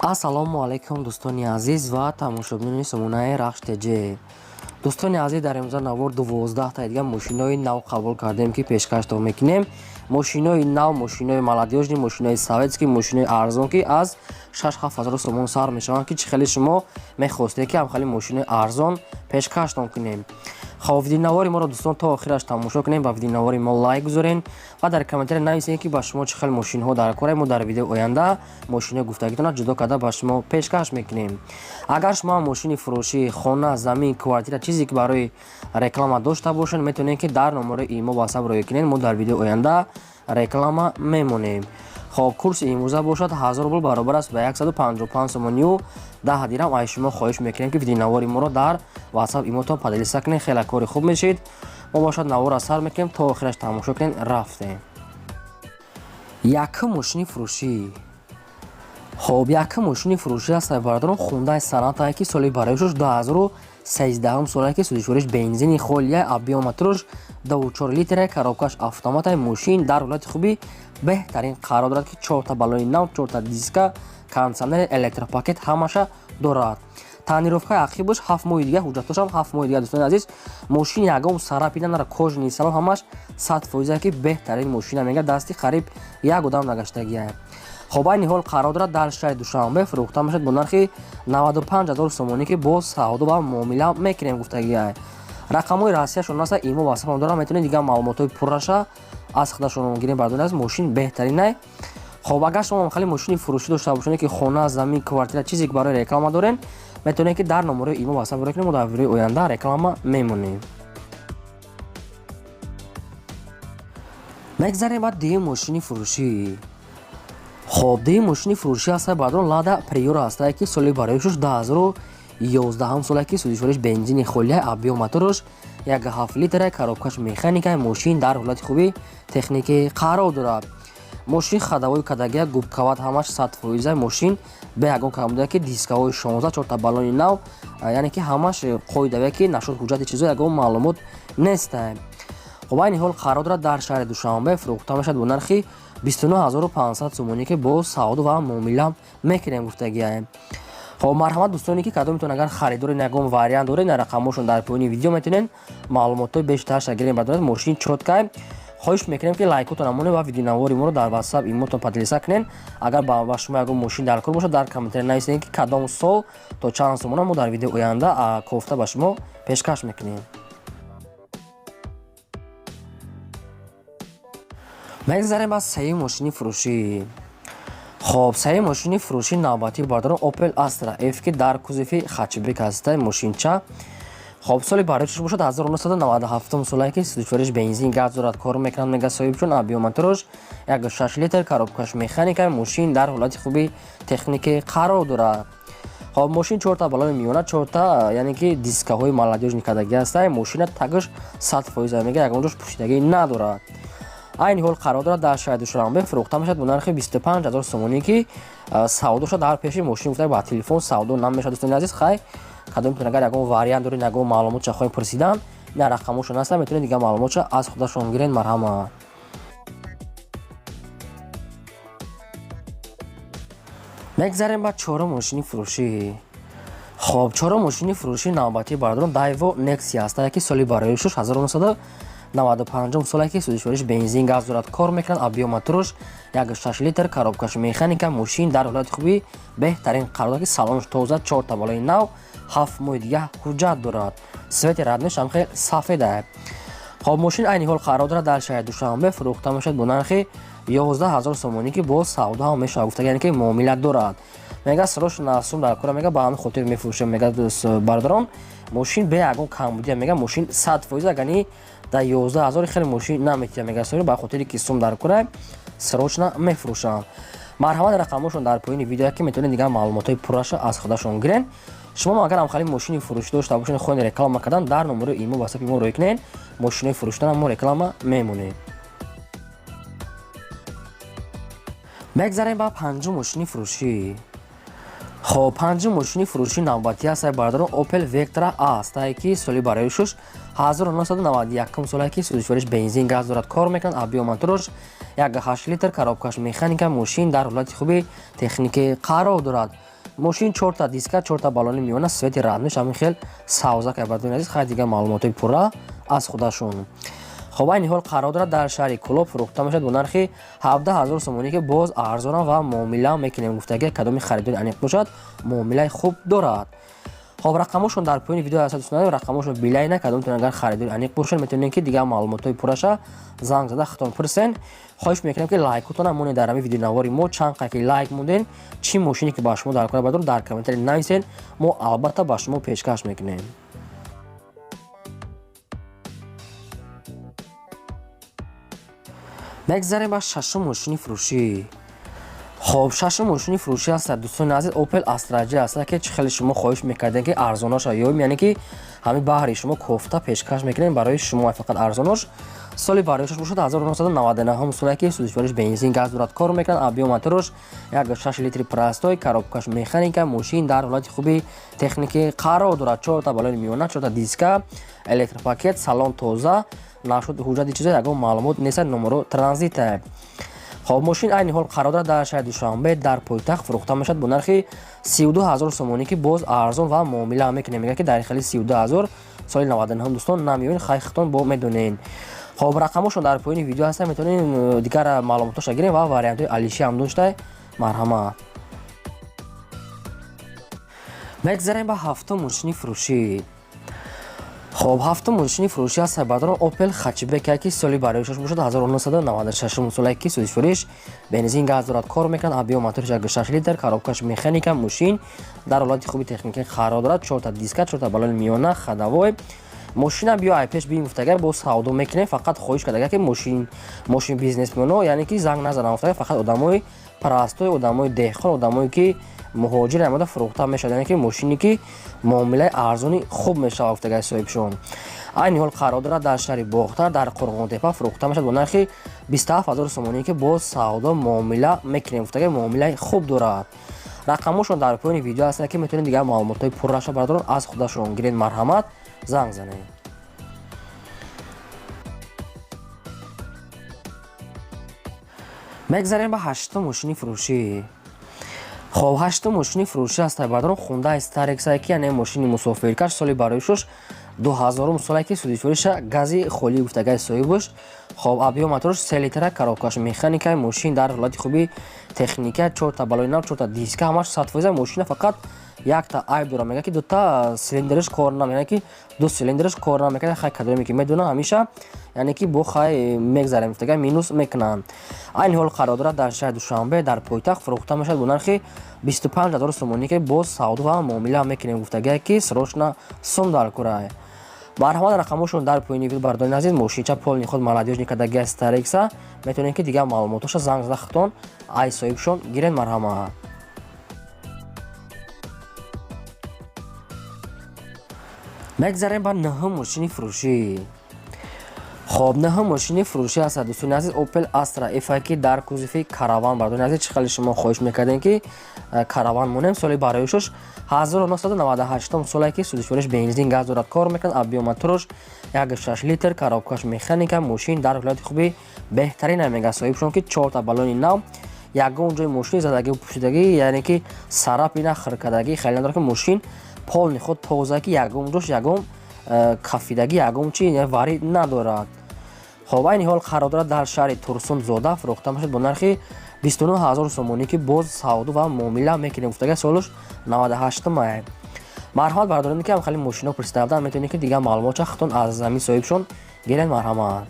Ассалому алайкум, дӯстони азиз ва тамошобинони сомонаи Рахш ТЖ. Дӯстони азиз, дар имрӯза навор 12 та дига мошинои нав қабул кардем, ки пешкаштон мекунем. Мошинои нав, мошинои молодёжный, мошинои советский, мошинои арзон, ки аз 6-7 ҳазор сомон сар мешаванд, ки чӣ хеле шумо мехостед, ки ҳамхели мошинои арзон пешкаштон кунем. Хоб, видеонавори моро, дӯстон, то охираш тамошо кунем, ба видеонавори мо лайк гузорен ва дар комментария нависем, ки ба шумо чӣ хел мошинҳо дар кора. Мо дар видеои оянда мошинои гуфтагитонро ҷудо карда ба шумо пешкаш мекунем. Агар шумо мошини фурӯшӣ, хона, замин, квартира, чизе ки барои реклама дошта бошед, метавонед, ки дар номерои имо, ватсап роя кунед, мо дар видеои оянда реклама мемонем. Хоб, курси имрӯза бошад 1000 рубл, баробар аст ба 155 сомонию 10 дирам. Аз шумо хоҳиш мекунем, ки видеонавори моро дар ватсап, имотон поделиться кунед, хеле кори хуб мешид. Мо бошад наворро сар мекунем, то охираш тамошо кунед. Рафтем. Якум мошини фурӯшӣ. Хоб, якум мошини фурӯшӣ аст, бародарон, Хундай Сонатае, ки соли бароишош 2013 солае, ки сӯзишвориш бензини холия, объём моторш 2,4 литра, коробкаш автоматай. Мошин дар ҳолати хуби беҳтарин қарор дорад, ки чорта балони нав, чорта диска, кондитсионер, электропакет ҳамаша дорад. Тонировкаи ақибаш 7 моҳи дига, ҳуҷҷатошам 7 моҳи дига. Дӯстони азиз, мошин ягон царапина надорад, кожаный салон ҳамаш 100%, ки беҳтарин мошина, мега, дасти қариб як одам нагаштагия. Хоб, айни ҳол қарор дорад дар шаҳри Душанбе, фурӯхта мешавад бо нархи 95 ҳазор сомонӣ, ки боз савдо ва муомила мекунем гуфтагия. Рақамҳои Россияшон аста, имо, ватсапам дорам, метавонед дигар маълумотҳои пурраша аз худашон гирем. Бардори аз мошин беҳтаринай. Хоб, агар шумо хеле мошини фурӯшӣ дошта бошед, ки хона, замин, квартира, чизе ки барои реклама дорен, метавонед, ки дар номерои имо, ватсап роя кунед, мо дар видеои оянда реклама мемонем. Мегзарем ба дуюм мошини фурӯшӣ. Хоб, дуюм мошини фурӯшӣ аста, бародарон, Лада Приора ҳастае, ки соли бароишош 2011 солае, ки сӯзишвориш бензини холия, объём моторш 1,7 литра, коробкаш механика. Мошин дар ҳолати хуби техникӣ қарор дорад. Мошин ходовой кадагия, губкават ҳамаш 100%. Мошин бе ягон камбуда, ки дискаҳои 16, чорта балони нав, яъне ки ҳамаш қоидаве, ки нашуд ҳуҷҷати чизо ягон маълумот неста. Хоб, айни ҳол қарор дорад дар шаҳри Душанбе, фурӯхта мешавад бо нархи 29 500 сомонӣ, ки боз савдо ва муомила мекунем гуфтагиям. Хоб, марҳамат, дӯстоне, ки кадомитон агар харидори ягон вариант доред, на рақамҳошон дар поёни видео, метавонед маълумотҳои бештарша гирем. Бардоред, мошини чёткай. Хоҳиш мекунем, ки лайкотон амонед ва видеонавори моро дар ватсап, имотон поделиться кунед. Агар ба шумо ягон мошин дар кор бошад, дар комментария нависед, ки кадом сол, то чанд сомона, мо дар видеои оянда кофта ба шумо пешкаш мекунем. Мегзарем ба сеюм мошини фурӯшӣ. Хоб, сеюм мошини фурӯшӣ навбатӣ, бардорон, Opel Astra F, ки дар кузови хэтчбек ҳаста мошинча. Хоб, соли бароишаш бошад 1997 солае, ки сӯзишвориш бензин, газ дорад, кор мекунад, мега соҳибчун, объём моторш 1,6 литр, коробкаш механика. Мошин дар ҳолати хуби техникӣ қарор дорад. Хоб, мошин чорта балони миёна, чорта, яъне ки дискаҳои молодёжный кардагӣ ҳаста. Мошина тагаш 100%, мега, ягон ҷош пӯшидагӣ надорад. Айни ҳол қарор дорад дар шаҳри Душанбе, фурӯхта мешавад бо нархи 25 ҳазор сомонӣ, ки савдоша дар пеши мошин гуфта, ба телефон савдо намешавад. Дӯстони азиз, хай, кадомтон агар ягон вариант доред, ягон маълумотша хоҳем пурсидан, ина рақамҳошон ҳаста, метавонед дигар маълумотша аз худашон гиред. Марҳамат. Мегзарем ба чорум мошини фурӯшӣ. Хоб, чорум мошини фурӯшии навбатии, бародарон, Дайво Некси ҳастае, ки соли бароишош 1995 солае, ки сӯзишвориш бензин, газ дорад, кор мекунад, объём моторш 1,6 литр, коробкаш механика. Мошин дар ҳолати хуби беҳтарин қарор дорад, ки салонаш тоза, чорта балони нав, 7 моҳи дига ҳуҷҷат дорад, цвети роднойш ҳам хел сафеда. Хоб, мошин айни ҳол қарор дорад дар шаҳри Душанбе, фурӯхта мешавад бо нархи 11 000 сомонӣ, ки боз савдо ҳам мешавад гуфта, яъне ки муомила дорад. Мега, срочно сум дар кора, мега, ба ҳамин хотир мефурӯшем, мега. Бародарон, мошин бе ягон камбудия, мега, мошин 100%. Агани дар 11 000 хеле мошин наметиҳам, мега, ба хотире ки сум дар кора, срочно мефурӯшам. Марҳамат, рақамҳошон дар поёни видео, ки метавонед дигар маълумотҳои пурраша аз худашон гирен. Шумо агар ҳамхали мошини фурӯшӣ дошта бошед, хоҳед реклама кардан, дар номерои имо, ватсапи мо рӯй кунед, мошинои фурӯшидан мо реклама мемонем. Мегзарем ба панҷум мошини фурӯшӣ. Хоб, панҷум мошини фурӯшии навбатӣ аст, бародарон, Opel Vectra A аст, ки соли барои шуш 1991 соле, ки сӯзишвориш бензин, газ дорад, кор мекунад. Объём мотораш 1,8 литр, коробкаш механика. Мошин дар ҳолати хуби техникӣ қарор дорад. Мошин чорта диска, чорта баллони миёна, цвети роднойш ҳамин хел савзак, бародарони азиз. Хай, дигар маълумотҳои пурра аз худашон. Хоб, айни ҳол қарор дорад дар шаҳри Кӯлоб, фурӯхта мешавад бо нархи 17 000 сомонӣ, ки боз арзонам ва муомила мекунем гуфтаги. Кадоми харидори аниқ бошад, муомилаи хуб дорад. Хоб, рақамошон дар поёни видео ҳастад, дӯстон, рақамошон билайна. Кадомтон агар харидори аниқ бошад, метавонед, ки дигар маълумотҳои пурраша занг зада худтон пурсен. Хоҳиш мекунем, ки лайкотона монед дар ҳамин видеонавори мо. Чанд қадр ки лайк монден, чӣ мошине ки ба шумо дар кора, бардорум, дар комментарий нависен, мо албатта ба шумо пешкаш мекунем. Мегзарем ба шашум мошини фурӯшӣ. Хоб, шашум мошини фурӯшӣ аст, дӯстони азиз, Opel Astra J аст, ки чӣ хеле шумо хоҳиш мекардем, ки арзоноша ёбем, яъне ки ҳамин баҳри шумо кофта пешкаш мекунем барои шумо фақат арзонош. Соли бароишаш бошад 1999 соле, ки сӯзишвориш бензин, газ дорад, кор мекунад. Объём мотораш 1,6 литри простой, коробкаш механика. Мошин дар ҳолати хуби техникӣ қарор дорад: чорта баллони миёна, чорта диска, электропакет, салон тоза. Нашуд ҳуҷҷати чизо ягон маълумот нест, номеро транзита. Хоб, мошин айни ҳол қарор дорад дар шаҳри Душанбе, дар пойтахт, фурӯхта мешавад бо нархи 32 000 сомонӣ, ки боз арзон ва муомила мекунем. Мегӯяд, ки дар хели 32 000 соли 99, дӯстон, намеёбед. Хай, худтон бо медонед. Хоб, рақамошон дар поёни видео ҳастанд, метавонед дигар маълумотоша гирем ва вариантҳои алиши ҳам дошта. Марҳамат. Мегзарем ба ҳафтум мошини фурӯшӣ. Хоб, ҳафтум мошини фурӯшӣ аст, бародарон, Opel Hatchback, ки соли бароишаш бошад 1996 соле, ки сӯзишвориш бензин, газ дорад, кор мекунад. Объём мотораш 1,6 литр, коробкаш механика. Мошин дар ҳолати хуби техникӣ қарор дорад: чорта диска, чорта баллони миёна, ходовой. Мошина биё ай пеш бин гуфтагар, бо савдо мекунем. Фақат хоҳиш кардагар, ки мошин бизнесмено, яъне ки занг назанам гуфтагар, фақат одамои простой, одамои деҳқон, одамое ки муҳоҷир омада фурӯхта мешавад, яъне ки мошине ки муомилаи арзони хуб мешавад гуфтагар соҳибшон. Айни ҳол қарор дорад дар шаҳри Бохтар, дар Қурғонтепа, фурӯхта мешавад бо нархи 27 000 сомонӣ, ки боз савдо муомила мекунем гуфтагар, муомилаи хуб дорад. Рақамошон дар поёни видео ҳастанд, ки метавонед дигар маълумотҳои пурраша, бародарон, аз худашон гиред. Марҳамат, занг занед. Мегзарем ба ҳаштум мошини фурӯшӣ. Хоб, ҳаштум мошини фурӯшӣ аст, бародарон, Хундай Starex, ки яъне мошини мусофиркаш, соли бароишуш 2000 соле, ки сӯзишвориша гази холӣ гуфтагаи соҳибаш. Хоб, объём мотораш 3 литра, коробкаш механика. Мошин дар ҳолати хуби техника, чорта баллони нав, чорта диска, ҳамаш 100%. Мошина фақат якта айб дорад, мегӯяд, ки дута цилиндраш кор намекунад, ки ду цилиндраш кор намекунад. Хай, кадоме ки медонам, ҳамеша, яъне ки бо хай мегзарем гуфтага, минус мекунанд. Айни ҳол қарор дорад дар шаҳри Душанбе, дар пойтахт, фурӯхта мешавад бо нархи 25 000 сомонӣ, ки боз савдо ва муомила мекунем гуфтагае, ки срочно сум дар курай. Марҳамат, рақамошон дар поёни видео, бародарони азиз. Мошинча полный худ молодёжный кадаги Старекса, метавонед, ки дигар маълумотоша занг зада худтон ай соҳибшон гиред. Марҳамат. Мегзарем ба нӯҳум мошини фурӯшӣ. Хоб, нӯҳум мошини фурӯшӣ аст, дӯстони азиз, Opel Astra F, ки дар кузови караван. Бародарони азиз, чӣ хеле шумо хоҳиш мекардем, ки караван монем. Соли бароишуш 1998 соле, ки сӯзишвориш бензин, газ дорад, кор мекунад. Объём мотораш 1,6 литр, коробкаш механика. Мошин дар ҳолати хуби беҳтарин мега соҳибшон, ки чорта баллони нав, ягон ҷои мошини задагӣ, пӯшидагӣ, яъне ки царапина, хиркадагӣ хеле надорад, ки мошин полный худ тоза, ки ягон ҷош ягон кафидагӣ, ягон чи варид надорад. Хоб, айни ҳол қарор дорад дар шаҳри Турсунзода, фурӯхта мешавад бо нархи 29 000 сомонӣ, ки боз савдо ва муомила мекунем гуфтага, солаш 98 май. Марҳамат, бародароне ки ҳам хеле мошино пурсида буданд, метавонед, ки дигар маълумотша худтон аз ҳамин соҳибшон гиред. Марҳамат.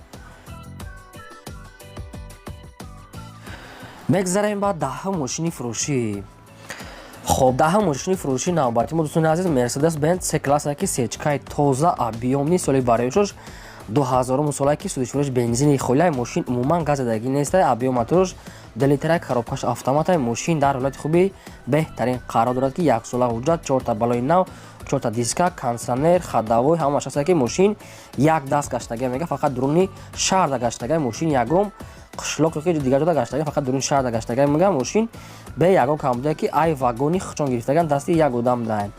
Мегзарем ба даҳум мошини фурӯшӣ. Хоб, даҳум мошини фурӯшии навбатӣ мо, дӯстони азиз, Мерседес Бенз С класса, ки сечкаи тоза, объёмный, соли бароишош 2000 солае, ки сӯзишвориш бензини холиай. Мошин умуман газадагӣ нестай. Объём мотораш 2 литра, коробкаш автоматай. Мошин дар ҳолати хуби беҳтарин қарор дорад, ки яксола ҳуҷҷат, чорта баллони нав, чорта диска, кондитсионер, ходовой, ҳамаш ҳаста, ки мошин як даст гаштагия, мега, фақат дуруни шаҳрда гаштагия. Мошин ягон Қишлоқ ё ки дигар ҷода гаштага, фақат дурун шаҳрда гаштага. Мегӯям, мошин бе ягон камбудие, ки ай вагони хучон гирифтаган, дасти як одам дай.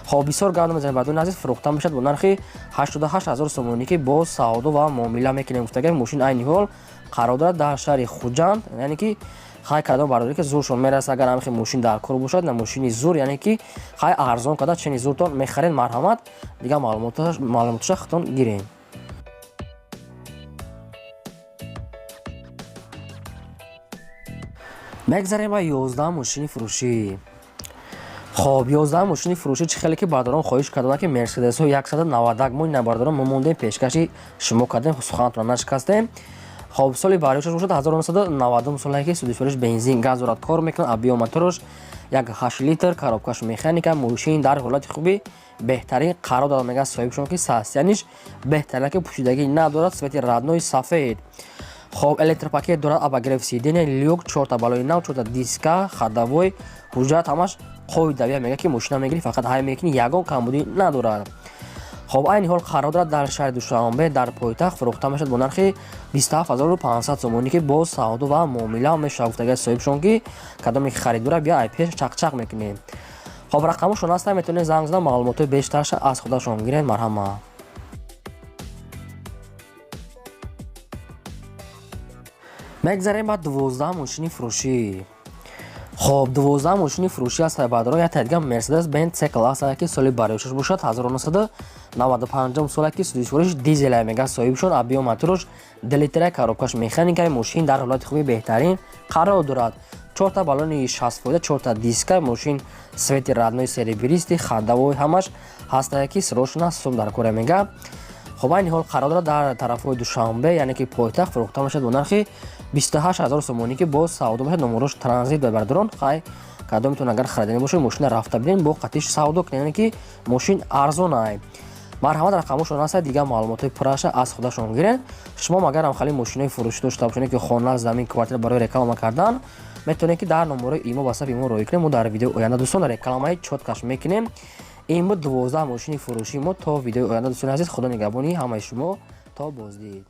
Хоб, бисёр гап намезанем, бардони азиз. Фурӯхта мешавад бо нархи 88 ҳазор сомонӣ, ки боз савдо ва муомила мекунем, гуфтага. Мошин айни ҳол қарор дорад дар шаҳри Хуҷанд. Яъне ки хай кардам, бардоре ки зуршон мерасад, агар ҳамихи мошин дар кор бошад, на мошини зур, яъне ки хай арзон карда чени зуртон мехаред. Марҳамат, дигар маълумоташа худтон гирем. Мегзарем ба 11 мошини фурӯшӣ. Хоб, 11 мошини фурӯшӣ, чӣ хеле ки бардорон хоҳиш карданд, ки Мерседесҳо 191 мо ина, бардорон, мо мондем, пешкаши шумо кардем, суханатонро нашикастем. Хоб, соли бароишаш бошад 1990 соле, ки судифуриш бензин, газ дорад, кор мекунад, объём мотораш 1,8 литр, коробкаш механика. Мошин дар ҳолати хуби беҳтарин қарор дорад, мегӯяд соҳибшон, ки состояниш беҳтарин, ки пӯшидагӣ надорад, цвети родной сафед. Хоб, электропакет дорад, обогрев сидения, люк, чорта балони нав, чорта диска, ходовой, ҳуҷҷат ҳамаш қоидавия. Мегӯяд, ки мошина мегирӣ, фақат ҳай мекунӣ, ягон камбудӣ надорад. Хоб, айни ҳол қарор дорад дар шаҳри Душанбе, дар пойтахт. Фурӯхта мешавад бо нархи 27 500 сомонӣ, ки боз савдо ва муомила мешавад, гуфтагият соҳибшон, ки кадоме ки харидора, бия, ай пеш чақчақ мекунем. Хоб, рақамошон ҳаста, метавонед занг зада, маълумотҳои бештарша аз худашон гиред. Марҳамат. Мегзарем ба 12 мошини фурӯшӣ. Хоб, 12 мошини фурӯшӣ аст, бардоро, як дигар Мерседес Бенз С класс, ки соли бароишаш бошад 1995 соле, ки судисфуриш дизеле, мега соҳибшон, объём мотораш 2 литра, коробкаш механика. Мошин дар ҳолати хуби беҳтарин қарор дорад, чорта баллони 60%, чорта диска. Мошин цвети родной серебристый, ходовой ҳамаш ҳастае, ки срочно сум дар кора, мега. Хоб, айни ҳол қарор дорад дар тарафҳои Душанбе, яъне ки пойтахт. Фурӯхта мешавад бо нархи 28 ҳазор сомонӣ, ки боз савдо мешавад. Номерош транзит бардорон. Хай, кадометон агар харидани бошед, мошина рафта бинед, бо қатиш савдо кунед, яъне ки мошин арзонай. Марҳамат, рақамошон ҳаста, дигар маълумотҳои пурраша аз худашон гиред. Шумо агарам хали мошинои фурӯшӣ дошта бошед, ки хона, замин, квартира барои реклама кардан, метавонед, ки дар номерои имо, ватсап имо роҳӣ кунед. Мо дар видеои оянда, дӯстон, рекламаи чёткаш мекунем. Ин буд 12 мошини фурӯшии мо. То видеои оянда, дӯстони азиз, худо нигаҳбони ҳамаи шумо, то боздид.